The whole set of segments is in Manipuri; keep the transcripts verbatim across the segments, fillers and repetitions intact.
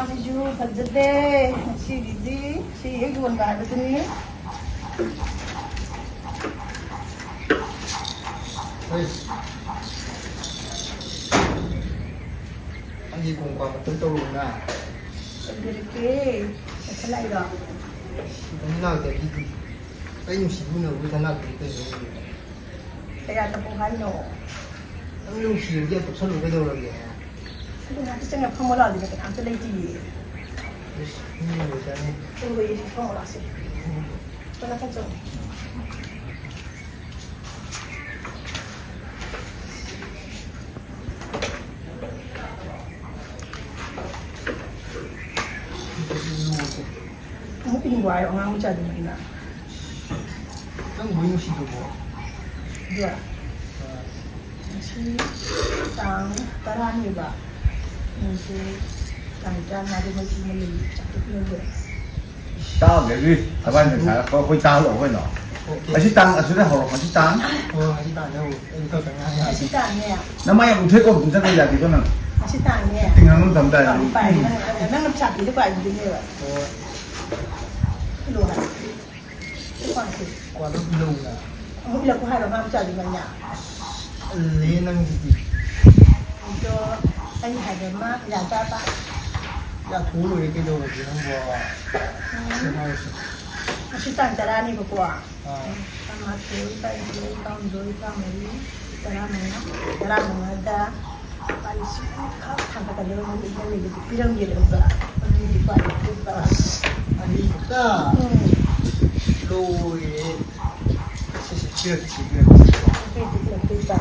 ꯑꯩꯁꯨ ꯐꯖꯗꯦ꯫ ꯉꯁꯤꯒꯤꯗꯤ ꯁꯤ ꯍꯦꯛ ꯌꯣꯟꯕ ꯍꯥꯏꯕꯗꯨꯅꯤ꯫ ꯍꯣꯏ꯫ ꯑꯩꯒꯤ ꯀꯣꯡꯀꯥ ꯃꯇꯨꯡ ꯇꯧꯔꯨꯕꯅ꯫ ꯀꯩꯗꯧꯔꯒꯦ? ꯅꯊꯟ ꯂꯥꯛꯏꯔꯣ? ꯏꯊꯟ ꯂꯥꯛꯇꯦ ꯑꯩꯗꯤ꯫ ꯑꯩ ꯅꯨꯡꯁꯤꯕ ꯎꯅꯕꯕꯨ ꯏꯊꯟ ꯂꯥꯛꯇ꯭ꯔꯗꯤ ꯀꯩꯅꯣ? ꯀꯌꯥ ꯇꯞꯄꯣ ꯍꯥꯏꯅꯣ? ꯅꯪ ꯅꯨꯡꯁꯤꯔꯗꯤ ꯌꯥꯝ ꯇꯞꯁꯜꯂꯨ ꯀꯩꯗꯧꯔꯒꯦ? ꯑꯗꯨ ꯉꯥꯛꯇ ꯆꯪꯉ ꯐꯝꯃꯣ ꯂꯥꯎꯗꯅ ꯀꯅꯥꯝꯇ ꯂꯩꯇꯤꯌꯦ꯫ ꯏꯁ, ꯃꯤ ꯑꯣꯏꯖꯥꯠꯅꯤ꯫ ꯆꯪꯕ ꯌꯦꯡꯁꯤ, ꯐꯝꯃꯣ ꯂꯥꯎꯁꯤ꯫ ꯎꯝ꯫ ꯆꯠꯂꯣ, ꯆꯠꯂꯣ꯫ ꯑꯃꯨꯛ ꯏꯪꯕ ꯍꯥꯏꯌꯣ, ꯑꯉꯥꯡ ꯃꯆꯥꯗꯨꯅꯤꯅ꯫ ꯅꯪ ꯂꯣꯏ ꯅꯨꯡꯁꯤꯗ꯭ꯔꯕꯣ? ꯑꯗꯣ, ꯑꯥ꯫ ꯉꯁꯤ ꯇꯥꯡ ꯇꯔꯥꯅꯦꯕ꯫ ꯉꯁꯤ ꯇꯥꯡ ꯇꯔꯥꯃꯉꯥꯗ ꯃꯩꯇꯩ ꯃꯂꯩ ꯆꯥꯇ꯭ꯔꯨꯛ ꯌꯧꯗꯣꯔꯦ꯫ ꯇꯥꯎꯗꯦ, ꯑꯗꯨꯗꯤ ꯊꯕꯥꯏꯅ ꯁꯥꯔ ꯑꯩꯈꯣꯏ ꯇꯥꯍꯜꯂꯛꯑꯣ ꯀꯩꯅꯣ꯫ ꯑꯣꯀꯦ꯫ ꯉꯁꯤ ꯇꯥꯡ ꯑꯁꯤꯗ ꯍꯧꯔꯣ, ꯉꯁꯤ ꯇꯥꯡ꯫ ꯑꯣ, ꯉꯁꯤ ꯇꯥꯡ ꯌꯧ-, ꯑꯩ ꯈꯔ ꯈꯔ ꯉꯥꯡ ꯌꯥꯗꯦ꯫ ꯉꯁꯤ ꯇꯥꯡꯅꯦ꯫ ꯅꯃꯥꯏ ꯌꯥꯝ ꯎꯊꯦꯛꯀꯣ, ꯑꯗꯨꯝ ꯆꯠꯄ ꯌꯥꯗꯦꯀꯣ ꯅꯪ꯫ ꯉꯁꯤ ꯇꯥꯡꯅꯦ꯫ ꯇꯤꯡꯍꯟꯕ ꯃꯇꯝ ꯇꯥꯔꯦ꯫ ꯄꯥꯏ, ꯄꯥꯏ, ꯅꯪ, ꯅꯪꯅ ꯄꯩꯁꯥ ꯄꯤꯗ ꯄꯥꯏꯕꯤꯗꯨꯅꯦꯕ꯫ ꯑꯣ꯫ ꯀꯤꯂꯣ ꯍꯥꯏ꯫ ꯀ꯭ꯋꯥꯗꯣ ꯏꯜꯍꯧꯅ꯫ ꯑꯃꯨꯛ ꯏꯜꯂꯛꯄ ꯍꯥꯏꯔꯣ, ꯉꯥ ꯃꯆꯥꯗꯨ ꯃꯩꯅ? ꯑꯁ, ꯇꯜꯂꯦ ꯅꯪꯁꯤꯗꯤ꯫ ꯑꯗꯣ ꯑꯩ ꯍꯥꯏꯕ ꯑꯃ ꯌꯥꯖꯥꯠꯕ? ꯌꯥꯊꯣꯛꯑ ꯂꯣꯏꯔꯦ ꯀꯩꯗꯧꯔꯒꯦ ꯅꯪꯕꯣ? ꯎꯝ꯫ ꯁꯦ ꯍꯥꯏꯔꯁꯤ꯫ ꯉꯁꯤ ꯇꯥꯡ ꯇꯔꯥꯅꯦꯕꯀꯣ꯫ ꯑꯥ꯫ ꯇꯔꯥꯃꯥꯊꯣꯏ, ꯇꯔꯥꯅꯤꯊꯣꯏ, ꯇꯔꯥꯍꯨꯝꯗꯣꯏ, ꯇꯔꯥꯃꯔꯤ, ꯇꯔꯥꯃꯉꯥ, ꯇꯔꯥꯃꯉꯥꯗ ꯂꯨꯄꯥ ꯂꯤꯁꯤꯡ ꯑꯅꯤꯈꯛ ꯊꯥꯡꯒꯠꯀꯗꯕ ꯃꯣꯏ ꯏꯃꯨꯡ ꯃꯤꯗꯨꯗꯤ ꯄꯤꯔꯝꯒꯦ ꯂꯧꯕ꯫ ꯑꯗꯨꯗꯤ ꯎꯄꯥꯏ ꯂꯩꯇꯦ꯫ ꯑꯁ, ꯑꯅꯤꯈꯛꯇ? ꯎꯝ꯫ ꯂꯣꯏꯔꯦ꯫ ꯁꯦ, ꯁꯦ, ꯄꯤꯔꯛꯀꯦ, ꯁꯦ, ꯄꯤꯔꯛꯀꯦ꯫ ꯄꯤꯔꯛꯀꯦ, ꯄꯤꯔꯛꯀꯦ, ꯄꯤꯔꯛꯀꯦ꯫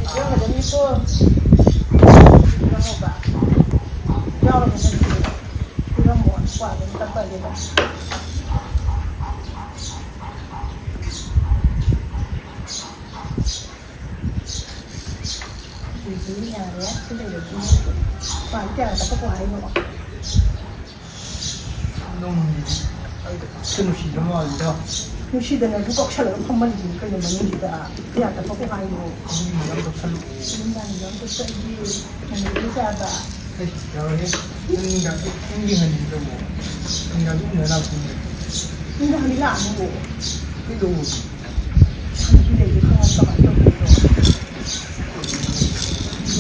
ꯄꯤꯔꯝꯒꯗꯕꯅꯤꯀꯣ꯫ ꯄꯤꯔꯝꯃꯣꯕ꯫ ꯌꯥꯎꯔꯕ ꯅꯠꯇ꯭ꯔꯣ? ꯄꯤꯔꯝꯃꯣ, ꯀ꯭ꯋꯥ ꯑꯗꯨꯝ ꯀꯛꯄꯒꯦꯕ꯫ ꯑꯗꯨꯗꯤ ꯌꯥꯔꯦ, ꯁꯤ ꯂꯩꯔꯗꯤ꯫ ꯀ꯭ꯋꯥꯗꯤ ꯀꯌꯥ ꯀꯛꯄ ꯍꯥꯏꯅꯣ? ꯅꯪꯒꯤꯗꯤ ꯑꯩꯗ ꯈꯛꯇ ꯅꯨꯡꯁꯤꯕ ꯃꯥꯜꯂꯤꯗ꯫ ꯅꯨꯡꯁꯤꯗꯅꯕꯨ ꯀꯧꯁꯜꯂꯒ ꯐꯝꯍꯜꯂꯤꯁꯤꯅꯤ ꯀꯩꯅꯣ ꯃꯅꯨꯡꯁꯤꯗ꯫ ꯀꯌꯥ ꯀꯛꯄ ꯍꯥꯏꯅꯣ? ꯃꯤ ꯃꯌꯥꯝ ꯀꯧꯁꯜꯂꯨ꯫ ꯃꯤ ꯃꯌꯥꯝ ꯀꯧꯁꯜꯂꯗꯤ ꯅꯪꯒꯤꯗꯤ ꯀꯌꯥꯗ? ꯑꯩ ꯌꯥꯔꯣꯏꯍꯦ꯫ ꯅꯪ ꯅꯨꯡꯗꯥꯡ, ꯅꯪ ꯌꯦꯡꯍꯟꯅꯤꯡꯗ꯭ꯔꯕꯣ? ꯅꯨꯡꯗꯥꯡꯗꯤ ꯎꯅ ꯂꯥꯛꯄꯅꯦ꯫ ꯅꯨꯡꯗꯥꯡꯗꯤ ꯂꯥꯛꯑꯅꯨꯀꯣ꯫ ꯀꯩꯗꯧꯕꯒꯤ? ꯁꯟꯁꯨ ꯂꯩꯇꯦ, ꯈꯪꯉꯕ ꯀꯃꯥꯏꯅ ꯇꯧꯗꯣꯏꯅꯣ?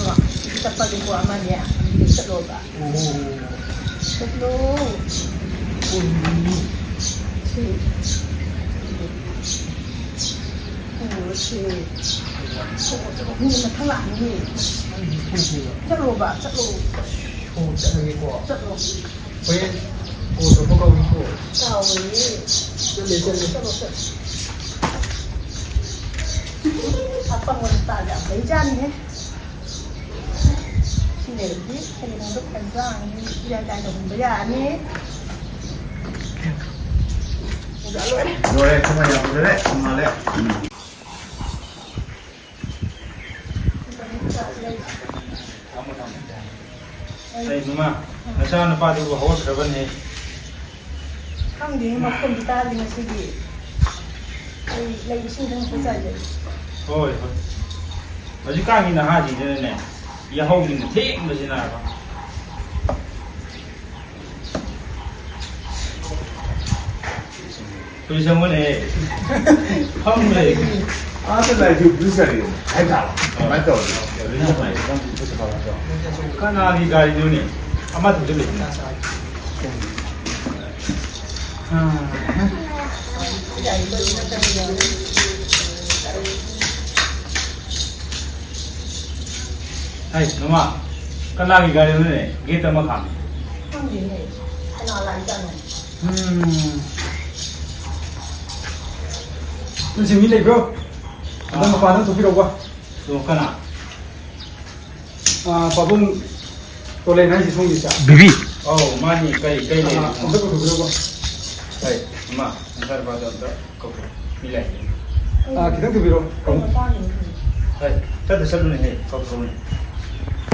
ꯑꯗꯣ ꯆꯠꯄꯗꯨꯀꯣ ꯑꯃꯅꯦ, ꯑꯗꯨꯗ ꯆꯠꯂꯣꯕ꯫ ꯑꯣ꯫ ꯆꯠꯂꯣ꯫ ꯀꯣꯟꯅꯤ꯫ ꯁꯤ꯫ ꯄꯨꯔꯁꯤ꯫ ꯆꯠꯂꯣ, ꯆꯠꯂꯣ꯫ ꯃꯤ ꯃꯊꯪ ꯂꯥꯛꯑꯅꯤ꯫ ꯑꯩꯗꯤ ꯊꯣꯛꯀꯦꯕ꯫ ꯆꯠꯂꯣꯕ, ꯆꯠꯂꯣ꯫ ꯁꯣ ꯆꯠꯂꯒꯦꯀꯣ꯫ ꯆꯠꯂꯣ꯫ ꯍꯣꯔꯦꯟ ꯀꯣꯜ ꯇꯧꯕ ꯀꯥꯎꯏꯀꯣ꯫ ꯀꯥꯎꯏ꯫ ꯆꯠꯂꯦ, ꯆꯠꯂꯦ꯫ ꯆꯠꯂꯣ, ꯆꯠꯂꯣ꯫ ꯑꯄꯪꯕ ꯅꯨꯄꯥꯁꯦ ꯌꯥꯝ ꯂꯩꯖꯥꯠꯅꯤꯍꯦ꯫ ꯁꯤ ꯂꯩꯔꯗꯤ ꯍꯌꯦꯡ ꯍꯟꯗꯣꯛ ꯍꯟꯖꯥꯡ ꯏꯔꯥꯏ ꯂꯥꯏꯅ ꯍꯨꯟꯕ ꯌꯥꯔꯅꯤ꯫ ꯂꯣꯏꯔꯦ꯫ ꯂꯣꯏꯔꯦ, ꯊꯝꯃ ꯌꯥꯝ ꯂꯣꯏꯔꯦ, ꯊꯝꯃꯜꯂꯦ꯫ ꯑꯩ ꯃꯃꯥ, ꯅꯆꯥ ꯅꯨꯄꯥꯗꯨꯕꯨ ꯍꯧꯒꯠꯈ꯭ꯔꯕꯅꯦ꯫ ꯈꯪꯗꯦ, ꯃꯈꯣꯟꯗꯤ ꯇꯥꯗꯦ ꯉꯁꯤꯗꯤ꯫ ꯑꯩ ꯂꯩ ꯏꯁꯤꯡꯗ ꯉꯥꯛꯇ ꯆꯥꯏꯖꯩ꯫ ꯍꯣꯏ, ꯍꯣꯏ꯫ ꯍꯧꯖꯤꯛꯀꯥꯟꯒꯤ ꯅꯍꯥꯁꯤꯡꯁꯤꯅꯅꯦ, ꯌꯥꯍꯧꯁꯤꯡ ꯊꯦꯡꯕꯁꯤꯅꯕ꯫ ꯄꯨꯂꯤꯁ ꯑꯃꯅꯦ꯫ ꯐꯝꯂꯦ꯫ ꯑꯥꯗ ꯂꯥꯏꯔꯤꯛꯁꯨ ꯄꯨꯂꯤꯁ ꯒꯥꯔꯤ ꯍꯥꯏꯇꯥꯔꯦ꯫ ꯀꯃꯥꯏꯅ ꯇꯧꯔꯒꯦ? ꯀꯅꯥꯒꯤ ꯒꯥꯔꯤꯅꯣꯅꯦ? ꯑꯃ ꯊꯧꯖꯤꯜꯂꯛꯏꯅꯦ꯫ ꯍꯩ, ꯃꯃꯥ, ꯀꯅꯥꯒꯤ ꯒꯥꯔꯤꯅꯣꯅꯦ? ꯒꯦꯠꯇ ꯑꯃ ꯈꯥꯝꯃꯤ꯫ ꯈꯪꯗꯦꯅꯦ, ꯀꯅꯥ ꯂꯥꯛꯏꯖꯥꯠꯅꯣ? ꯎꯝ꯫ ꯅꯣꯏꯁꯦ ꯃꯤ ꯂꯩꯕ꯭ꯔꯣ? ꯑꯝꯇ ꯑꯥ꯫ ꯃꯄꯥꯟꯗ ꯊꯣꯛꯄꯤꯔꯛꯎꯕ꯫ ꯑꯗꯣ ꯀꯅꯥ? ꯑꯥ, ꯄꯥꯕꯨꯡ ꯇꯣꯂꯦꯟ ꯍꯥꯏꯁꯦ ꯁꯣꯝꯒꯤ ꯏꯆꯥ? ꯕꯤꯕꯤ꯫ ꯑꯧ, ꯃꯥꯅꯤ꯫ ꯀꯩ, ꯀꯩ ꯑꯥ, ꯂꯩꯔꯦ? ꯑꯝꯇ ꯄꯨꯊꯣꯛꯄꯤꯔꯛꯎꯕ꯫ ꯍꯩ, ꯏꯃꯥ, ꯅꯆꯥꯅꯨꯄꯥꯗꯣ ꯑꯝꯇ ꯀꯧꯊꯣꯔꯛꯑꯣ꯫ ꯃꯤ ꯂꯥꯛꯑꯦ꯫ ꯑꯥ, ꯈꯤꯇꯪ ꯊꯨꯕꯤꯔꯛꯑꯣ꯫ ꯍꯩ, ꯆꯠꯇ ꯆꯠꯂꯨꯅꯦꯍꯦ, ꯀꯧꯊꯣꯔꯛꯎꯅꯦ꯫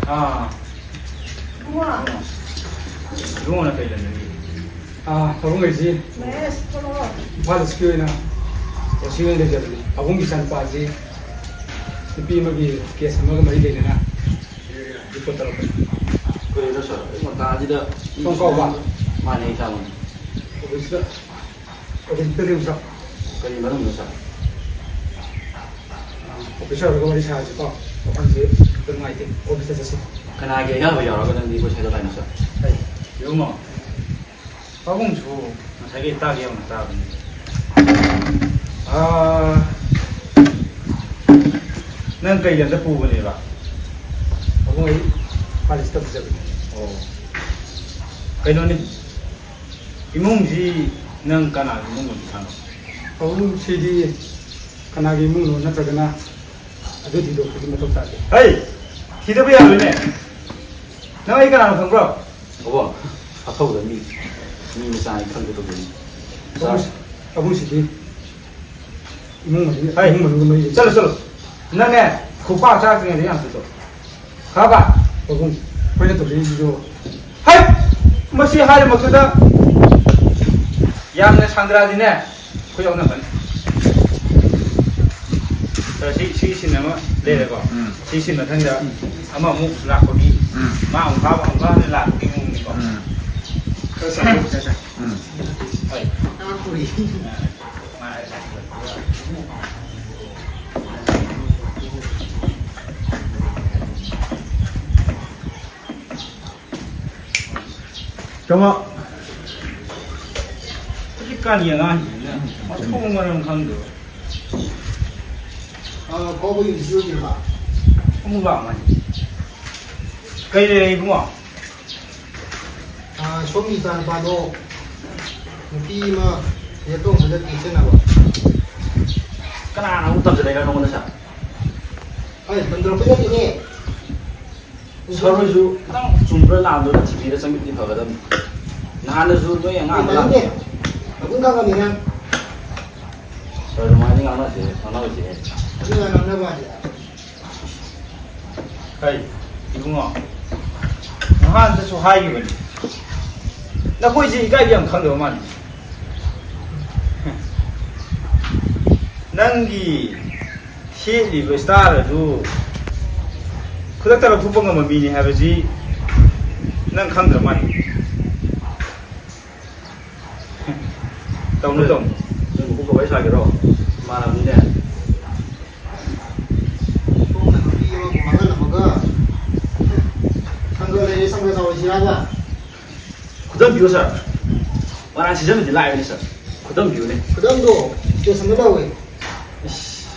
ꯑꯥ꯫ ꯏꯕꯨꯡꯉꯣ꯫ ꯏꯕꯨꯡꯉꯣꯅ ꯀꯩ ꯂꯝꯗꯒꯤ? ꯑꯥ, ꯄꯥꯕꯨꯡ ꯑꯩꯁꯤ ꯃꯍꯦꯁ, ꯊꯣꯛꯂꯛꯑꯣ꯫ ꯏꯝꯐꯥꯜ ꯏꯁꯀꯤ ꯑꯣꯏꯅ ꯑꯣ ꯁꯤ ꯑꯣꯏꯅ ꯂꯩꯖꯕꯅꯤ꯫ ꯄꯥꯕꯨꯡꯒꯤ ꯏꯆꯥꯅꯨꯄꯥꯁꯤ ꯅꯨꯄꯤ ꯑꯃꯒꯤ ꯀꯦꯁ ꯑꯃꯒ ꯃꯔꯤ ꯂꯩꯅꯅ ꯔꯤꯄꯣꯔꯠ ꯇꯧꯔꯛꯄꯅꯤ꯫ ꯀꯩꯅꯣ ꯁꯥꯔ, ꯑꯌꯨꯛ ꯉꯟꯇꯥꯁꯤꯗ ꯃꯤ ꯁꯣꯝ ꯀꯥꯎꯕ? ꯃꯥꯅꯦ, ꯑꯩ ꯏꯁꯥꯃꯛꯅꯤ꯫ ꯑꯣꯐꯤꯁꯇ, ꯑꯣꯐꯤꯁꯇ ꯂꯩꯌꯨ ꯁꯥꯔ꯫ ꯀꯔꯤ ꯃꯔꯝꯅꯣ ꯁꯥꯔ? ꯑꯣꯐꯤꯁꯥꯔꯒ ꯋꯥꯔꯤ ꯁꯥꯔꯁꯤꯀꯣ꯫ ꯋꯥꯈꯜꯁꯦ ꯈꯤꯇꯪ ꯅꯨꯡꯉꯥꯏꯇꯦ꯫ ꯑꯣꯐꯤꯁꯇ ꯆꯠꯁꯤ꯫ ꯀꯅꯥꯒꯤ ꯑꯌꯥꯕ ꯌꯥꯎꯔꯒ ꯅꯪꯗꯤ ꯑꯩꯈꯣꯏ ꯁ꯭ꯋꯥꯏꯗ ꯂꯥꯛꯏꯅꯣ ꯁꯥꯔ? ꯑꯩ, ꯏꯕꯨꯡꯉꯣ, ꯄꯥꯕꯨꯡꯁꯨ ꯉꯁꯥꯏꯒꯤ ꯇꯥꯒꯦ ꯌꯥꯎꯅ ꯇꯥꯕꯅꯤ꯫ ꯑꯥ, ꯅꯪ ꯀꯩ ꯂꯝꯗ ꯄꯨꯕꯅꯦꯕ? ꯄꯥꯕꯨꯡ, ꯑꯩ ꯄꯥꯂꯤꯁꯇ ꯄꯨꯖꯕꯅꯦ꯫ ꯑꯣ꯫ ꯀꯩꯅꯣꯅꯤ, ꯏꯃꯨꯡꯁꯤ ꯅꯪ ꯀꯅꯥꯒꯤ ꯏꯃꯨꯡ ꯑꯣꯏꯗꯣꯏꯖꯥꯠꯅꯣ? ꯄꯥꯕꯨꯡ, ꯁꯤꯗꯤ ꯀꯅꯥꯒꯤ ꯏꯃꯨꯡꯅꯣ ꯅꯠꯇ꯭ꯔꯒꯅ ꯑꯗꯨ ꯊꯤꯗꯣꯛꯄꯒꯤ ꯃꯊꯧ ꯇꯥꯗꯦ꯫ ꯍꯩ! ꯊꯤꯗꯕ ꯌꯥꯔꯣꯏꯅꯦ꯫ ꯅꯪ ꯑꯩ ꯀꯅꯥꯅꯣ ꯈꯪꯕ꯭ꯔꯣ? ꯑꯕꯣ, ꯑꯊꯧꯕꯗ ꯃꯤ, ꯃꯤ ꯃꯆꯥꯅꯤ ꯈꯪꯗꯦ ꯇꯧꯕꯅꯤ꯫ ꯄꯥꯕꯨꯡ, ꯄꯥꯕꯨꯡꯁꯤꯗꯤ ꯏꯃꯨꯡ ꯃꯅꯨꯡ, ꯍꯩ! ꯏꯃꯨꯡ ꯃꯅꯨꯡꯒ ꯃꯔꯤ ꯂꯩꯅꯩ꯫ ꯆꯠꯂꯣ, ꯆꯠꯂꯣ꯫ ꯅꯪꯅꯦ, ꯈꯨꯄꯥꯛ ꯆꯥꯔꯛꯇ꯭ꯔꯤꯉꯩꯗ ꯌꯥꯝ ꯆꯠꯂꯣ꯫ ꯈꯪꯉꯕ? ꯄꯥꯕꯨꯡ, ꯑꯩꯈꯣꯏꯅ ꯇꯧꯖꯔꯤꯁꯤꯁꯨ꯫ ꯍꯩ! ꯃꯁꯤ ꯍꯥꯏꯔꯤꯃꯛꯇꯗ ꯌꯥꯝꯅ ꯁꯥꯟꯗ꯭ꯔꯥꯗꯤꯅꯦ, ꯑꯩꯈꯣꯏ ꯌꯥꯎꯅꯕꯅꯤ꯫ ꯁꯤ, ꯁꯤ ꯁꯤꯟ ꯑꯃ ꯂꯩꯔꯦꯀꯣ꯫ ꯎꯝ꯫ ꯁꯤ ꯁꯤꯟ ꯃꯊꯪꯗ ꯑꯃꯃꯨꯛ ꯂꯥꯛꯄꯒꯤ, ꯎꯝ꯫ ꯃꯥ ꯑꯃꯨꯛ ꯐꯥꯕ, ꯑꯃꯨꯛ ꯐꯥꯕ ꯂꯥꯛꯄꯒꯤ ꯃꯑꯣꯡꯅꯤꯀꯣ꯫ ꯎꯝ꯫ ꯈꯔ ꯆꯥꯎ, ꯈꯔ ꯆꯥꯎ꯫ ꯎꯝ꯫ ꯍꯣꯏ꯫ ꯃꯥ ꯎꯔꯤ꯫ ꯑ, ꯃꯥ ꯀꯃ-, ꯍꯧꯖꯤꯛꯀꯥꯟꯒꯤ ꯑꯉꯥꯡꯁꯤꯡꯁꯤꯅ ꯃꯊꯣꯡ ꯃꯔꯝ ꯈꯪꯗꯕ꯫ ꯑꯥ, ꯐꯥꯎꯕꯒꯤ ꯏꯟꯁꯇꯤꯇ꯭ꯌꯨꯠꯀꯤꯔꯣ? ꯑꯃꯨꯛ ꯂꯥꯛꯑꯝꯃꯅꯤ꯫ ꯀꯩ ꯂꯩꯔꯦ ꯏꯕꯨꯡꯉꯣ? ꯑꯥ, ꯁꯣꯝꯒꯤ ꯏꯆꯥꯅꯨꯄꯥꯗꯣ ꯅꯨꯄꯤ ꯑꯃ ꯌꯦꯠꯇꯣꯡꯕꯗ ꯀꯦꯁꯟꯅꯕ꯫ ꯀꯅꯥꯅ ꯑꯃꯨꯛ ꯇꯝꯖꯜꯂꯛꯏꯅꯣ ꯅꯉꯣꯟꯗ, ꯁꯥꯔ? ꯑꯩ ꯇꯝꯖꯜꯂꯛꯄꯩ ꯅꯠꯇꯦꯅꯦ꯫ ꯁꯥꯔ ꯍꯣꯏꯁꯨ ꯈꯤꯇꯪ ꯆꯨꯝꯕ꯭ꯔꯥ ꯂꯥꯟꯕ꯭ꯔꯥ ꯊꯤꯕꯤꯔ ꯆꯪꯕꯤꯕꯗꯤ ꯐꯒꯗꯕꯅꯤ꯫ ꯅꯍꯥꯟꯗꯁꯨ ꯅꯣꯏ ꯑꯉꯥꯡꯗ ꯂꯥꯛ-, ꯃꯥꯅꯤꯅꯦ꯫ ꯑꯗꯨꯝ ꯈꯪꯉꯝꯃꯤꯅꯦ꯫ ꯁꯥꯔ, ꯑꯗꯨꯃꯥꯏꯅ ꯉꯥꯡꯅꯁꯦ, ꯉꯥꯡꯅꯔꯣꯏꯁꯦ꯫ ꯑꯗꯨꯅ ꯉꯥꯡꯅꯕ ꯍꯥꯏꯁꯦ꯫ ꯀꯩ, ꯏꯕꯨꯡꯉꯣ, ꯅꯍꯥꯟꯗꯁꯨ ꯍꯥꯏꯈꯤꯕꯅꯤ, ꯅꯈꯣꯏꯁꯦ ꯏꯀꯥꯏꯕ ꯌꯥꯝ ꯈꯪꯗꯕ ꯃꯥꯜꯂꯤ꯫ ꯅꯪꯒꯤ ꯁꯦꯠꯂꯤꯕ ꯏꯁꯇꯥꯏꯜ ꯑꯗꯨ ꯈꯨꯗꯛꯇ ꯂꯧꯊꯣꯛꯄ ꯉꯝꯕ ꯃꯤꯅꯤ ꯍꯥꯏꯕꯁꯤ ꯅꯪ ꯈꯪꯗ꯭ꯔ ꯃꯥꯅꯤ? ꯇꯧꯅꯨ, ꯇꯧꯅꯨ꯫ ꯅꯣꯏ ꯃꯀꯣꯛꯀ ꯋꯥꯔꯤ ꯁꯥꯒꯦꯔꯣ? ꯃꯥꯟꯅꯕꯅꯤꯅꯦ꯫ ꯁꯣꯝꯅ ꯅꯨꯄꯤ ꯑꯃꯕꯨ ꯃꯥꯡꯍꯜꯂꯝꯃꯒ ꯁꯪꯒ ꯂꯩꯔꯦ, ꯁꯪꯒ ꯆꯥꯎꯔꯁꯤꯔꯕ? ꯈꯨꯗꯝ ꯄꯤꯌꯨ, ꯁꯥꯔ꯫ ꯃꯔꯥꯟ ꯁꯤꯖꯤꯟꯅꯕꯗꯤ ꯂꯥꯏꯕꯅꯤ, ꯁꯥꯔ꯫ ꯈꯨꯗꯝ ꯄꯤꯌꯨꯅꯦ꯫ ꯈꯨꯗꯝꯗꯣ ꯁꯤꯆꯨꯋꯦꯁꯟꯗ ꯇꯧꯋꯦ꯫ ꯏꯁ꯫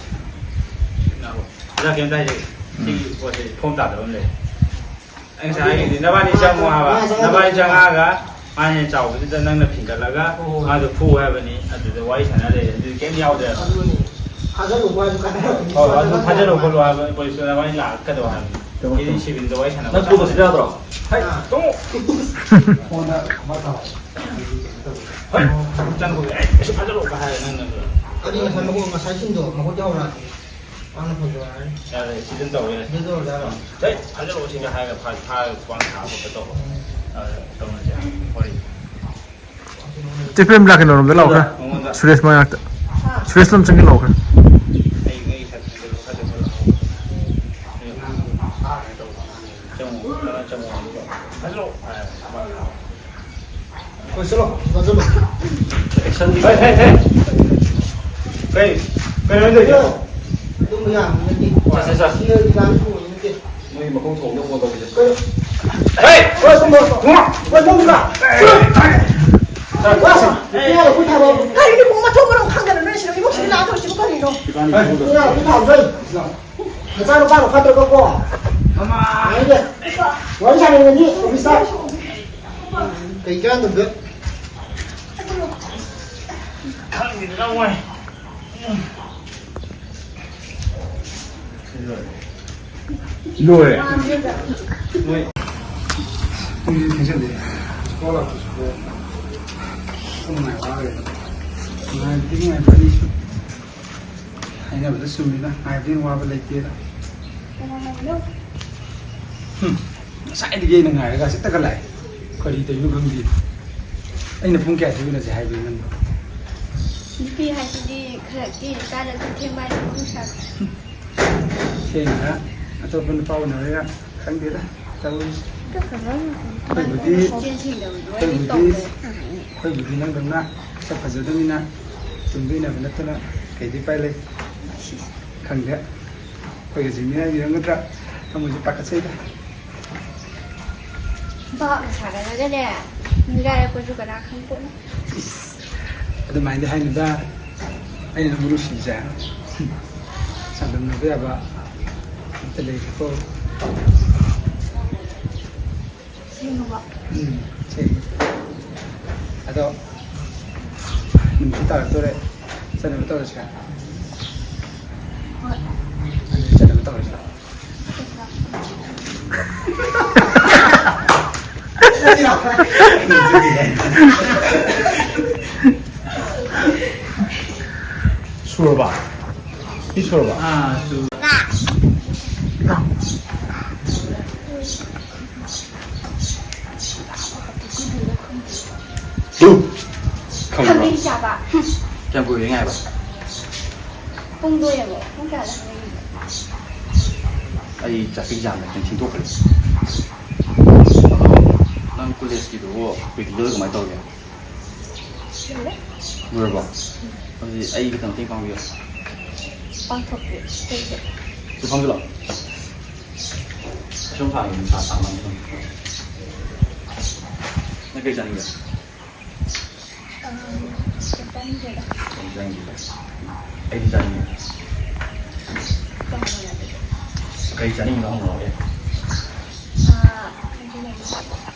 ꯉꯥꯏꯈꯣ꯫ ꯑꯣꯖꯥ, ꯀꯩꯝꯇ ꯍꯥꯏꯖꯒꯦ꯫ ꯁꯤꯒꯤ ꯄꯣꯠꯁꯦ ꯐꯣꯝ ꯇꯥꯗꯕ ꯑꯃ ꯂꯩ꯫ ꯑꯩ ꯉꯁꯥꯏ ꯍꯥꯏꯈꯤꯗꯤ, ꯅꯕꯥꯅꯤ ꯆꯪꯉꯣ ꯍꯥꯏꯕ꯫ ꯃꯥ ꯆꯪꯉꯣ꯫ ꯅꯕꯥꯅꯤ ꯆꯪꯉꯛꯑꯒ ꯃꯥꯅ ꯍꯦꯟꯅ ꯆꯥꯎꯕꯗꯨꯗ ꯅꯪꯅ ꯐꯤꯡꯒꯠꯂꯒ ꯍꯣꯏ, ꯍꯣꯏ꯫ ꯃꯥꯗꯣ ꯐꯨ ꯍꯥꯏꯕꯅꯤ꯫ ꯑꯗꯨꯗ ꯋꯥꯔꯤ ꯁꯥꯟꯅ ꯂꯩꯔꯦ꯫ ꯑꯗꯨꯗꯤ ꯀꯩꯝ ꯌꯥꯎꯗ꯭ꯔꯦ꯫ ꯑꯗꯨꯅꯤ꯫ ꯊꯥꯖꯔꯨꯕ ꯍꯥꯏꯁꯨ ꯀꯥꯟꯅꯔꯝꯃꯤ꯫ ꯍꯣꯏ, ꯑꯗꯨ ꯊꯥꯖꯔꯨ ꯈꯣꯠꯂꯨ ꯍꯥꯏꯕ, ꯄꯨꯂꯤꯁꯇꯨ ꯅꯕꯥꯅꯤ ꯂꯥꯛꯀꯗꯧ ꯍꯥꯏꯕꯅꯤ꯫ ꯇꯧꯔꯣ, ꯁꯤꯗꯤ ꯇꯧꯔꯣ꯫ ꯁꯤꯕꯤꯜꯗ ꯋꯥꯔꯤ ꯁꯥꯟꯅꯕ ꯅꯪ ꯆꯞ ꯄꯨꯕꯁꯨ ꯃꯥꯟꯅꯩ꯫ ꯌꯥꯗ꯭ꯔꯣ? ꯍꯩ, ꯑꯥ꯫ ꯇꯣꯛꯑꯣ꯫ ꯐꯣꯟꯗ ꯑꯃ ꯇꯧꯔꯣ꯫ ꯍꯣꯏ, ꯆꯪꯕꯒꯤ, "ꯑꯩ, ꯑꯩꯁꯨ ꯐꯥꯖꯤꯜꯂꯛꯑꯣ" ꯀ ꯍꯥꯏꯔ ꯅꯪꯅ꯫ ꯑꯗꯨ ꯉꯁꯥꯏ ꯃꯈꯣꯏ ꯉꯁꯥꯏꯁꯤꯡꯗꯣ ꯃꯈꯣꯏ ꯌꯥꯎꯔꯛꯑꯗꯤ꯫ ꯃꯥꯅ ꯐꯖꯕ ꯍꯥꯏꯔꯦ꯫ ꯌꯥꯔꯦ, ꯁꯤꯗ ꯇꯧꯔꯦ꯫ ꯁꯤꯗ ꯇꯧꯔꯖꯥꯠꯂꯣ? ꯍꯦꯛ ꯐꯥꯖꯤꯜꯂꯛꯑꯣ ꯁꯤꯒ ꯍꯥꯏꯔꯒ ꯐꯥ-, ꯐꯥꯔꯒ ꯈ꯭ꯋꯥꯡ ꯊꯥꯕ ꯈꯣꯠꯄ ꯇꯧꯕ꯫ ꯎꯝ꯫ ꯑꯗ ꯇꯧꯅꯁꯦ ꯍꯥꯏꯕ ꯋꯥꯔꯤ꯫ ꯆꯦ ꯄ꯭ꯔꯦꯝꯂꯥ ꯀꯩꯅꯣꯔꯣꯝꯗ ꯂꯥꯛꯑꯣ ꯈꯔ꯫ ꯃꯉꯣꯟꯗ꯫ ꯁꯨꯔꯦꯁ ꯃꯅꯥꯛꯇ꯫ ꯍꯥ? ꯁꯨꯔꯦꯁ ꯂꯣꯝ ꯆꯪꯁꯤꯜꯂꯛꯑꯣ ꯈꯔ꯫ ꯑꯩ, ꯑꯩ ꯁꯛ ꯐꯖꯕ ꯐꯖꯕ ꯂꯥꯛꯑꯣ꯫ ꯆꯪꯉꯣ, ꯆꯪꯉꯣ, ꯆꯪꯉꯣ꯫ ꯐꯥꯖꯤꯜꯂꯛꯑꯣ꯫ ꯍꯣꯏ, ꯆꯠꯂꯣ, ꯆꯠꯂꯣ꯫ ꯑꯦꯛꯁꯟꯗꯤ ꯍꯦ, ꯍꯦ, ꯍꯦ꯫ ꯀꯩ, ꯀꯩꯅꯣ ꯇꯧꯔꯤꯁꯦ? ꯑꯗꯨꯝꯕ ꯌꯥꯝꯕ ꯅꯠꯇꯦ꯫ ꯆꯠꯁꯦ, ꯆꯠꯁꯦ꯫ ꯁꯤ ꯂꯥꯟ ꯊꯣꯛꯑꯣꯏ ꯅꯠꯇꯦ꯫ ꯅꯣꯏ ꯃꯈꯣꯡ ꯊꯣꯡꯗ ꯐꯣꯟ ꯇꯧꯔꯤꯁꯦ꯫ ꯀꯩꯅꯣ? ꯍꯦ! ꯍꯣꯏ, ꯁꯨꯝ ꯇꯧꯔꯣ꯫ ꯍꯣꯏ, ꯁꯨꯝ ꯇꯧꯔꯣ꯫ ꯀꯔꯤꯅꯣ ꯃꯊꯣꯡ ꯃꯔꯝ ꯈꯪꯗꯅ ꯅꯣꯏ ꯁꯤꯗ ꯏꯃꯨꯡꯁꯤꯗ ꯂꯥꯛꯑ ꯇꯧꯔꯤꯁꯤꯕꯨ ꯀꯔꯤꯅꯣ? ꯏꯕꯥꯅꯤ ꯍꯦ, ꯊꯣꯡꯗ꯫ ꯏꯕꯥꯅꯤ ꯊꯣꯡꯗ꯫ ꯅꯆꯥꯅꯨꯄꯥꯅ ꯐꯠꯇ꯭ꯔꯒꯀꯣ꯫ ꯃꯃꯥ꯫ ꯉꯥꯏꯅꯦ꯫ ꯋꯥꯔꯤ ꯁꯥꯟꯅꯅꯤꯡꯉꯗꯤ ꯑꯣꯐꯤꯁꯇ꯫ ꯀꯩ ꯀꯥꯟꯗꯕꯗ? ꯈꯪꯗꯦꯗ, ꯃꯣꯏ꯫ ꯂꯣꯏꯔꯦ꯫ ꯃꯣꯏ꯫ ꯄꯨꯡꯁꯤ ꯊꯦꯡꯖꯤꯜꯂꯛꯑꯦ꯫ ꯁ꯭ꯀꯨꯜ ꯂꯥꯛꯄꯁꯨ ꯄꯨꯡ ꯃꯉꯥ ꯇꯥꯔꯦ꯫ ꯅꯨꯡꯉꯥꯏꯕꯗꯤ ꯅꯨꯡꯉꯥꯏꯕ ꯑꯅꯤꯁꯨ꯫ ꯍꯥꯏꯅꯕꯗ ꯆꯨꯝꯃꯤꯗ, ꯉꯥꯏꯕꯗꯤ ꯋꯥꯕ ꯂꯩꯇꯦꯗ꯫ ꯀꯅꯥ ꯉꯥꯏꯔꯤꯅꯣ? ꯍꯨꯝ, ꯉꯁꯥꯏꯗꯒꯤ ꯑꯩꯅ ꯉꯥꯏꯔꯒ ꯍꯧꯖꯤꯛꯇꯒ ꯂꯥꯛꯑꯦ꯫ ꯀꯔꯤ ꯇꯧꯔꯤꯅꯣ ꯈꯪꯗꯦ꯫ ꯑꯩꯅ ꯄꯨꯡ ꯀꯌꯥꯗ ꯎꯅꯁꯦ ꯍꯥꯏꯕꯅꯣ ꯅꯪꯕꯣ? ꯅꯨꯄꯤ ꯍꯥꯏꯁꯤꯗꯤ ꯈꯔ ꯀꯦꯔꯤꯀꯥꯟꯗ ꯑꯗꯨꯝ ꯊꯦꯡꯕ ꯍꯥꯏꯗꯤ ꯃꯍꯧꯁꯥꯅꯤ꯫ ꯊꯦꯡꯅ ꯑꯇꯣꯞꯄ ꯅꯨꯄꯥ ꯎꯅꯔꯒ ꯈꯪꯗꯦꯗ꯫ ꯇꯧꯔꯤꯁꯦ꯫ ꯑꯩꯈꯣꯏꯕꯨꯗꯤ ꯑꯩꯈꯣꯏꯕꯨꯗꯤ ꯑꯩꯈꯣꯏꯕꯨꯗꯤ ꯅꯪꯗꯧꯅ ꯁꯛ ꯐꯖꯗꯕꯅꯤꯅ ꯇꯨꯡꯗ ꯏꯟꯅꯕ ꯅꯠꯇꯅ ꯀꯩꯗꯤ ꯎꯄꯥꯏ ꯂꯩ? ꯈꯪꯗꯦ꯫ ꯑꯩꯈꯣꯏꯒ ꯆꯤꯡꯃꯤꯅ ꯌꯦꯡꯒꯗ꯭ꯔꯥ? ꯊꯃꯣꯏꯁꯦ ꯄꯥꯈꯠꯆꯩꯗ꯫ ꯚꯥꯞꯅ ꯁꯥꯒꯠꯂꯒꯅꯦ, ꯃꯤꯔꯥꯏꯔꯛꯄꯁꯨ ꯀꯅꯥ ꯈꯪꯄꯣꯠꯅꯣ꯫ ꯏꯁ, ꯑꯗꯨꯃꯥꯏꯅꯗꯤ ꯍꯥꯏꯅꯨꯗ꯫ ꯑꯩꯅ ꯅꯪꯕꯨ ꯅꯨꯡꯁꯤꯕꯁꯦ ꯆꯥꯡꯗꯝꯅꯕ ꯌꯥꯕ ꯑꯝꯇ ꯂꯩꯇꯦꯀꯣ꯫ ꯁꯦꯡꯉꯕꯣ? ꯎꯝ, ꯁꯦꯡꯉꯦ꯫ ꯑꯗꯣ ꯅꯨꯃꯤꯠꯁꯨ ꯇꯥꯔꯛꯇꯣꯔꯦ, ꯆꯠꯅꯕ ꯇꯧꯔꯁꯤꯔꯥ? ꯍꯣꯏ꯫ ꯑꯗꯨꯗꯤ ꯆꯠꯅꯕ ꯇꯧꯔꯁꯤꯔꯥ? ꯁꯨꯔꯕ? ꯁꯤ ꯁꯨꯔꯕ? ꯑꯥ, ꯁꯨ- ꯈꯪꯕ꯭ꯔꯣ? ꯈꯪꯕ꯭ꯔꯣ? ꯆꯥꯕ꯫ ꯀꯌꯥꯝ ꯀꯨꯏꯔꯦ ꯉꯥꯏꯕ? ꯄꯨꯡꯗꯣ ꯌꯦꯡꯉꯣ꯫ ꯄꯨꯡ ꯀꯌꯥꯗ ꯍꯪꯉꯛꯏꯅꯣ? ꯑꯩ traffic jamꯗ ꯈꯤꯇꯪ ꯊꯦꯡꯗꯣꯛꯈ꯭ꯔꯦ꯫ ꯑꯗꯣ ꯅꯪ ꯀꯣꯂꯦꯖꯀꯤꯗꯨꯕꯨ ꯄ꯭ꯔꯦꯛꯇꯤꯀꯦꯜ ꯀꯃꯥꯏꯅ ꯇꯧꯔꯒꯦ? ꯂꯣꯏꯔꯦ꯫ ꯂꯣꯏꯔꯕꯣ? ꯑꯗꯨꯗꯤ ꯑꯩ ꯈꯤꯇꯪ ꯃꯇꯦꯡ ꯄꯥꯡꯕꯤꯌꯣ꯫ ꯄꯥꯡꯊꯣꯛꯀꯦ꯫ ꯀꯩꯒꯤ? ꯁꯤ ꯐꯝꯖꯤꯜꯂꯣ꯫ ꯁꯨꯝ ꯊꯥꯡꯉꯦ, ꯅꯨꯡꯁꯥ ꯁꯥꯃꯟꯗꯅ꯫ ꯅꯪ ꯀꯩ ꯆꯥꯅꯤꯡꯒꯦ? ꯑꯝ, ꯀꯩꯝ ꯆꯥꯅꯤꯡꯗꯦꯗ꯫ ꯀꯩꯝ ꯆꯥꯅꯤꯡꯗꯦ? ꯑꯩꯗꯤ ꯆꯥꯅꯤꯡꯉꯦ꯫ ꯀꯩ ꯍꯪꯉꯣꯅ ꯑꯗꯨꯗꯤ? ꯀꯩ ꯆꯥꯅꯤꯡꯉꯤꯅꯣ ꯍꯪꯉꯛꯑꯣ, ꯑꯦ꯫ ꯑꯥ, ꯑꯩꯗꯤ ꯂꯩ꯫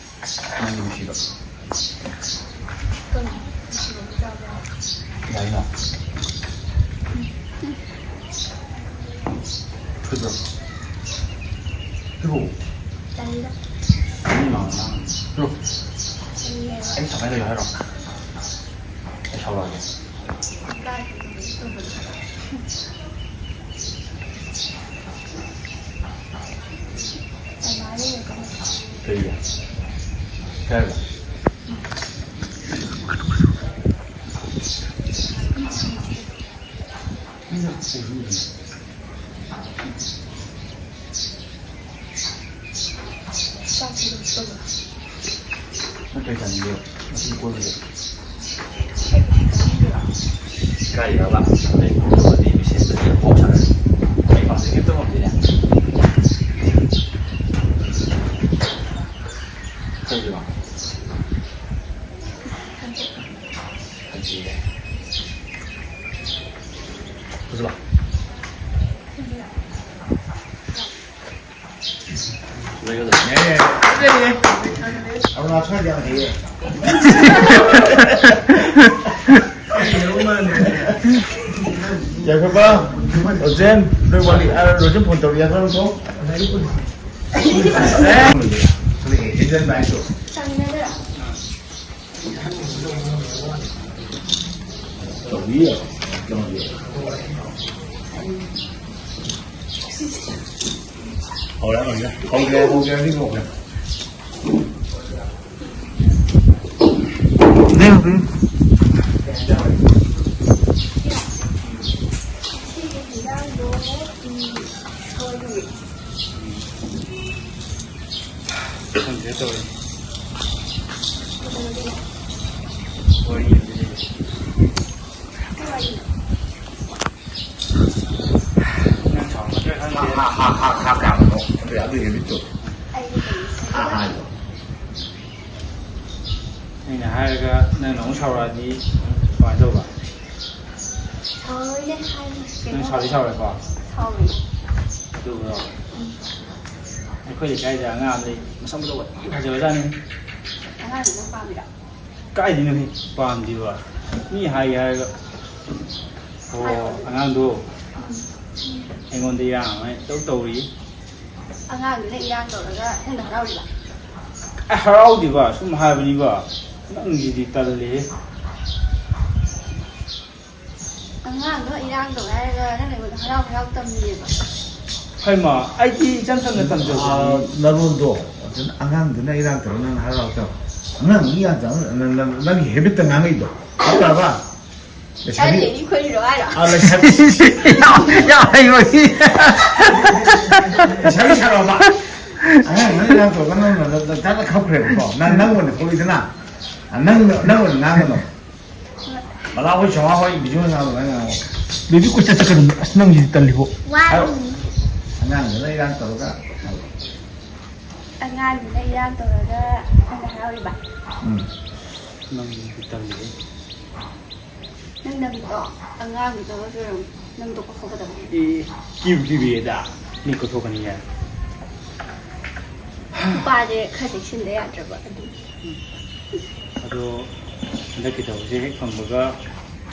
ꯅꯪꯒꯤ ꯅꯨꯡꯁꯤꯕ꯫ ꯀꯩꯅꯣ? ꯅꯨꯡꯁꯤꯕ ꯃꯆꯥ ꯑꯃ ꯌꯥꯎꯋꯦ꯫ ꯌꯥꯏꯅ꯫ ꯎꯝ꯫ ꯐꯨꯠꯄ꯭ꯔꯣ? ꯐꯨꯠꯄ꯭ꯔꯣ? ꯇꯜꯂꯤꯗ꯫ ꯃꯤ ꯃꯥꯡꯗ ꯉꯥꯡꯒꯅꯨ꯫ ꯐꯨꯠꯄ꯭ꯔꯣ? ꯇꯜꯂꯦꯕ꯫ ꯑꯩ ꯁꯨꯃꯥꯏꯅ ꯂꯩꯌꯣ ꯍꯥꯏꯔꯣ? ꯑꯩ ꯁꯥꯎꯔꯛꯑꯒꯦ꯫ ꯀꯥꯏꯗꯅꯣ ꯇꯧꯕꯗꯣ꯫ ꯑꯗꯨꯃꯥꯏꯅ ꯂꯩꯔꯒ ꯀꯩꯒꯤ? ꯀꯩ ꯍꯥꯏꯕ? ꯃꯤꯅ ꯎꯕꯤꯗꯅ꯫ ꯆꯥꯛꯁꯤ ꯑꯗꯨꯝ ꯆꯥꯕ꯫ ꯅꯪ ꯀꯔꯤ ꯆꯥꯅꯤꯡꯒꯦ? ꯉꯁꯤ ꯀꯣꯏꯕꯁꯦ꯫ ꯀꯥꯏꯗꯕ? ꯑꯩ ꯐꯣꯟ ꯇꯧꯔꯗꯤ ꯃꯦꯁꯦꯖꯇꯗꯤ ꯄꯥꯎ ꯁꯥꯟꯅꯔꯤ꯫ ꯑꯩ ꯄꯥꯝꯖꯩ ꯀꯩꯝꯇ ꯉꯝꯗꯦꯅꯦ꯫ ꯈꯪꯗꯦꯕ? ꯈꯪꯗꯦ꯫ ꯍꯧꯖꯤꯛꯂꯣ? ꯌꯥꯏꯐꯕ, ꯔꯣꯖꯦꯟ, ꯅꯣꯏ ꯋꯥꯔꯤ, ꯑ, ꯔꯣꯖꯦꯟ ꯐꯣꯟ ꯇꯧꯔꯤ, ꯌꯥꯏꯐꯕ ꯀꯣ? ꯍꯦꯟꯖꯟ ꯅꯥꯏꯁꯨ꯫ ꯇꯧꯕꯤꯌꯣ꯫ ꯍꯧꯔꯦ, ꯍꯧꯔꯦ꯫ ꯍꯧꯔꯦ, ꯍꯧꯔꯦ, ꯍꯧꯔꯦ, ꯍꯧꯔꯦ꯫ ꯅꯦ, ꯍꯧꯔꯦ꯫ ꯈꯪꯗꯦ ꯇꯧꯔꯤ꯫ ꯋꯥꯔꯤ ꯑꯃꯗꯤ ꯂꯩ꯫ ꯅꯪ ꯁꯥꯎꯔꯝꯒꯗ꯭ꯔꯥ ꯈꯪꯗꯦ꯫ ꯍꯥ, ꯍꯥ, ꯍꯥ, ꯍꯥ, ꯍꯥ, ꯀꯌꯥꯅꯣ? ꯑꯗꯨ, ꯑꯗꯨꯒꯤ ꯍꯦꯕꯤꯠꯇꯣ꯫ ꯍꯥ, ꯍꯥ, ꯍꯥꯏꯗꯣ꯫ ꯑꯩꯅ ꯍꯥꯏꯔꯒ ꯅꯪꯅ ꯑꯃꯨꯛ ꯁꯥꯎꯔꯛꯑꯗꯤ ꯀꯃꯥꯏꯅ ꯇꯧꯕ? ꯁꯥꯎꯔꯣꯏꯅꯦ, ꯍꯥꯏꯅꯦ꯫ ꯅꯪ ꯀꯩꯅꯣ ꯁꯥꯎꯗꯤ ꯁꯥꯎꯔꯣꯏꯀꯣ? ꯁꯥꯎꯔꯣꯏ꯫ ꯑꯗꯨꯒ ꯎꯝ꯫ ꯑꯩꯈꯣꯏ ꯂꯩꯀꯥꯏꯗ ꯑꯉꯥꯡ ꯑꯃ ꯂꯩ, ꯃꯁꯛ ꯃꯇꯧꯒ ꯌꯥꯝ ꯐꯖꯕꯖꯥꯠꯅꯤ꯫ ꯑꯉꯥꯡꯗꯨ ꯅꯪ ꯄꯥꯝꯃꯤꯔꯣ? ꯀꯥꯏꯗꯩꯅꯣꯍꯦ, ꯄꯥꯝꯗꯦꯕ꯫ ꯃꯤ ꯍꯥꯏꯒꯦ ꯍꯥꯏꯔꯒ꯫ ꯑꯣ, ꯍꯥꯏꯔꯛꯑꯣ ꯑꯗꯨꯗꯤ꯫ ꯑꯉꯥꯡꯗꯣ ꯎꯝ꯫ ꯑꯩꯉꯣꯟꯗ ꯏꯔꯥꯡ ꯑꯃ ꯇꯧ ꯇꯧꯔꯤ꯫ ꯑꯉꯥꯡꯗꯨꯅ ꯏꯔꯥꯡ ꯇꯧꯔꯒ ꯅꯪꯅ ꯍꯔꯥꯎꯔꯤꯕ? ꯑꯦ, ꯍꯔꯥꯎꯗꯦꯕ, ꯁꯨꯝ ꯍꯥꯏꯕꯅꯤꯕ꯫ ꯅꯪꯁꯤꯗꯤ ꯇꯜꯂꯦꯍꯦ꯫ ꯑꯉꯥꯡꯗꯣ ꯏꯔꯥꯡ ꯇꯧꯋꯦ ꯍꯥꯏꯔꯒ ꯅꯪꯅ ꯑꯩꯉꯣꯟꯗ ꯍꯔꯥꯎ ꯍꯔꯥꯎ ꯇꯝꯃꯤꯅꯦꯕ꯫ ꯍꯩꯃꯥ, ꯑꯩꯗꯤ ꯏꯆꯝ ꯆꯝꯅ ꯇꯝꯖꯕꯅꯤ꯫ ꯑꯥ, ꯅꯔꯣꯟꯗꯣ, ꯑꯗꯨꯅ ꯑꯉꯥꯡꯗꯨꯅ ꯏꯔꯥꯡ ꯇꯧꯔ ꯅꯪꯅ ꯍꯔꯥꯎ ꯇꯧ꯫ ꯑꯉꯥꯡ ꯃꯤ ꯌꯥꯝ ꯆꯥꯎꯅ ꯅꯪ, ꯅꯪ, ꯅꯪꯒꯤ ꯍꯦꯕꯤꯠꯇ ꯉꯥꯡꯉꯛꯏꯗꯣ꯫ ꯐꯠꯇ꯭ꯔꯕ? ꯂꯩꯁꯥꯕꯤ ꯀꯥꯏꯗꯒꯤ ꯈꯣꯏꯔꯤꯔꯣ ꯍꯥꯏꯔꯣ? ꯑꯥ, ꯂꯩꯁꯥꯕꯤ꯫ ꯌꯥꯝ ꯍꯩꯕꯒꯤ꯫ ꯂꯩꯁꯥꯕꯤ ꯁꯥꯔꯛꯑꯣꯕ꯫ ꯑꯉꯥꯡ ꯅꯪ ꯏꯔꯥꯡ ꯇꯧꯔꯒ ꯅꯪꯅ ꯅ-, ꯅ-, ꯅꯊꯟꯗ ꯈꯞꯈ꯭ꯔꯦꯕꯀꯣ꯫ ꯅꯪ, ꯅꯪ ꯑꯣꯏꯅ ꯊꯣꯛꯂꯛꯏꯗꯅ꯫ ꯅꯪ, ꯅꯪ ꯑꯣꯏꯅ ꯉꯥꯡꯒꯅꯣ꯫ ꯕꯂꯥ ꯍꯣꯏ, ꯁꯣꯃꯥ ꯍꯣꯏ, ꯕꯤꯖꯨ ꯍꯣꯏ ꯉꯥꯡꯒꯅꯣ, ꯅꯪ ꯉꯥꯡꯉꯣ꯫ ꯕꯦꯕꯤ ꯀꯣꯏꯆꯠ ꯆꯠꯀꯅꯨ꯫ ꯑꯁ, ꯅꯪꯒꯤꯗꯤ ꯇꯜꯂꯤꯕꯣ꯫ ꯍꯥꯏꯔꯣ꯫ ꯑꯉꯥꯡꯗꯨꯅ ꯏꯔꯥꯡ ꯇꯧꯔꯒ꯫ ꯑꯉꯥꯡꯗꯨꯅ ꯏꯔꯥꯡ ꯇꯧꯔꯒ ꯅꯪꯅ ꯍꯔꯥꯎꯔꯤꯕ? ꯎꯝ꯫ ꯅꯪꯗꯤ ꯇꯜꯂꯤꯍꯦ꯫ ꯅꯪ ꯅꯃꯤꯠꯇꯣ ꯑꯉꯥꯡꯒꯤꯗꯣ ꯑꯣꯏꯔꯝ-, ꯅꯃꯤꯠꯇꯣ ꯀꯣꯠꯊꯣꯛꯀꯗꯕꯅꯤ꯫ ꯑꯦ, ꯀꯤꯕꯨ ꯀꯤꯕꯤꯔꯦꯗ, ꯃꯤ ꯀꯣꯠꯊꯣꯛꯀꯅꯤ ꯍꯥꯏ꯫ ꯅꯨꯄꯥꯁꯦ ꯈꯔ ꯆꯦꯛꯁꯤꯟꯗ ꯌꯥꯗ꯭ꯔꯕ ꯑꯗꯨꯒꯤ꯫ ꯑꯗꯣ ꯍꯟꯗꯛꯀꯤ ꯊꯕꯛꯁꯦ ꯍꯦꯛ ꯐꯪꯕꯒ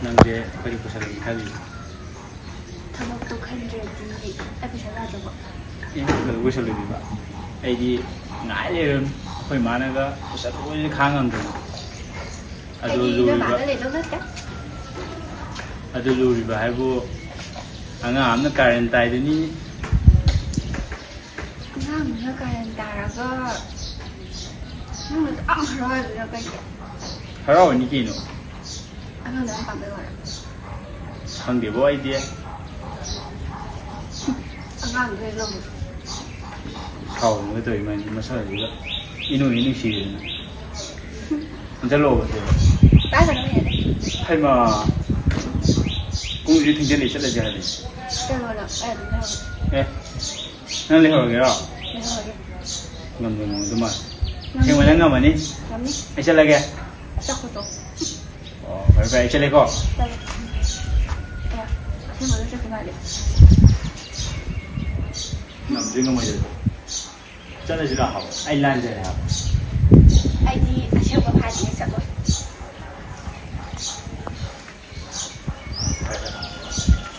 ꯅꯪꯁꯦ ꯀꯔꯤ ꯄꯨꯁꯜꯂꯒꯦ ꯈꯜꯂꯤꯅꯣ? ꯊꯕꯛꯇꯣ ꯈꯟꯗ꯭ꯔꯗꯤ ꯑꯩ ꯄꯩꯁꯥ ꯌꯥꯗꯕ꯫ ꯑꯦ, ꯀꯩꯗꯧꯕꯩ ꯄꯨꯁꯜꯂꯣꯏꯗꯣꯏꯕ? ꯑꯩꯗꯤ ꯉꯥꯏ ꯂꯩꯔꯕꯅꯤ꯫ ꯑꯩꯈꯣꯏ ꯃꯥꯅꯒ ꯄꯨꯁꯜꯂꯣꯏꯅ ꯈꯥꯡ ꯉꯝꯗꯅ꯫ ꯑꯗꯨ ꯑꯩꯗꯤ ꯅꯣꯏ ꯂꯨꯔꯤꯕ, ꯃꯥꯒ ꯂꯩꯗꯧ ꯅꯠꯇꯦ꯫ ꯑꯗꯨ ꯂꯨꯔꯤꯕ ꯍꯥꯏꯕꯨ ꯑꯉꯥꯡ ꯑꯃꯅ ꯀꯥꯔꯟ ꯇꯥꯏꯗꯨꯅꯤ꯫ ꯑꯉꯥꯡꯗꯨꯅ ꯀꯥꯔꯟ ꯇꯥꯔꯒ ꯅꯪꯅ ꯑꯗꯨꯛ ꯌꯥꯝ ꯍꯔꯥꯎꯔꯤꯗꯨꯅ ꯀꯩꯒꯤ? ꯍꯔꯥꯎꯔꯤꯅꯤ ꯀꯩꯅꯣ꯫ ꯑꯉꯥꯡꯗꯣ ꯌꯥꯝ ꯄꯥꯝꯕꯩ ꯋꯥꯔꯣ? ꯈꯪꯗꯦꯕꯣ ꯑꯩꯗꯤ꯫ ꯑꯉꯥꯡꯗꯣ ꯍꯦꯛ ꯂꯧꯔꯣ꯫ ꯁꯥꯎꯗꯅ ꯇꯧꯔꯤ ꯃꯥꯏ ꯃꯁꯛꯁꯤꯒ ꯏꯅꯨꯡ ꯍꯦꯛ ꯅꯨꯡꯁꯤꯔꯦꯗꯅ꯫ ꯆꯠꯂꯣꯕ ꯁꯤꯗ꯫ ꯀꯥꯏꯗꯅꯣ ꯍꯦꯛ? ꯍꯩꯃꯥ꯫ ꯄꯨꯡꯁꯤ ꯊꯦꯡꯖꯤꯜꯂꯦ, ꯆꯠꯂꯁꯦ ꯍꯥꯏꯕꯅꯤ꯫ ꯆꯠꯂꯣ ꯅꯪ, ꯑꯩ ꯑꯗꯨꯝ ꯂꯩꯍꯧꯔꯒꯦ꯫ ꯑꯦ, ꯅꯪ ꯂꯩꯍꯧꯔꯒꯦꯔꯣ? ꯂꯩꯍꯧꯔꯒꯦ꯫ ꯉꯝꯗꯧ ꯉꯝꯗꯧ ꯃꯥꯜꯂꯦ꯫ ꯉꯝꯅꯤ꯫ ꯑꯁꯦꯡꯕ ꯅꯪ ꯉꯝꯃꯅꯤ? ꯉꯝꯅꯤ꯫ ꯑꯩ ꯆꯠꯂꯒꯦ꯫ ꯆꯠꯈꯣ ꯆꯣ꯫ ꯑꯣ, ꯐꯔꯦ ꯐꯔꯦ, ꯑꯩ ꯆꯠꯂꯦꯀꯣ꯫ ꯆꯠꯂꯣ꯫ ꯑꯦ, ꯑꯁꯦꯡꯕ ꯅꯪ ꯆꯠꯈꯤ ꯃꯥꯜꯂꯦ꯫ ꯉꯝꯗꯣꯏ ꯉꯝꯃꯣꯏꯗꯣꯏ꯫ ꯆꯠꯂꯁꯤꯔꯣ? ꯑꯩ ꯂꯥꯟꯖꯔꯦ ꯍꯥꯏꯕ꯫ ꯑꯩꯗꯤ ꯑꯁꯦꯡꯕ ꯐꯥꯒꯤꯅꯦ, ꯆꯠꯂꯣꯏ꯫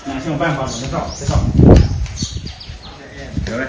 ꯅꯪ ꯑꯁꯦꯡꯕ ꯄꯥꯝ ꯄꯥꯝꯕ ꯅꯠꯇ꯭ꯔꯣ? ꯆꯠꯂꯣ꯫ ꯌꯧꯔꯦ꯫